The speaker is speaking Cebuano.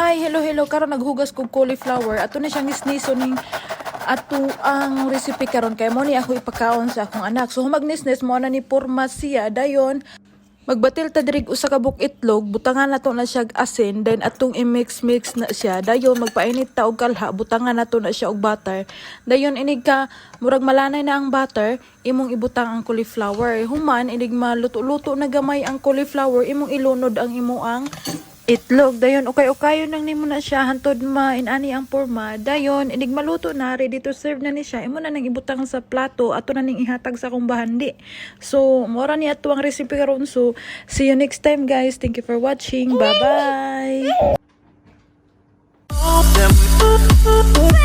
Hi, hello, hello. Karon naghugas kog cauliflower. Ato na siyang nisnison ning ato ang recipe karon kay mo ni ako ipakaon sa akong anak. So humagnisnis mo na ni porma siya, dayon magbatil ta diri usa ka buok itlog, butangan nato na siya og asin, then atong i-mix mix na siya. Dayon magpainit ta og kalha, butangan nato na siya og butter. Dayon inig ka murag malanay na ang butter, imong ibutang ang cauliflower. Human inig maluto-luto na gamay ang cauliflower, imong ilunod ang imo ang itlog. Dayon ukay-ukayon nang nimo na siya hantod ma-inani ang porma. Dayon inig maluto na, ready to serve na ni siya. Imo na nang ibutang sa plato, ato na ning ihatag sa akong bahandi. So, mora ni ato ang recipe karon. So, see you next time, guys. Thank you for watching. Bye-bye. Them.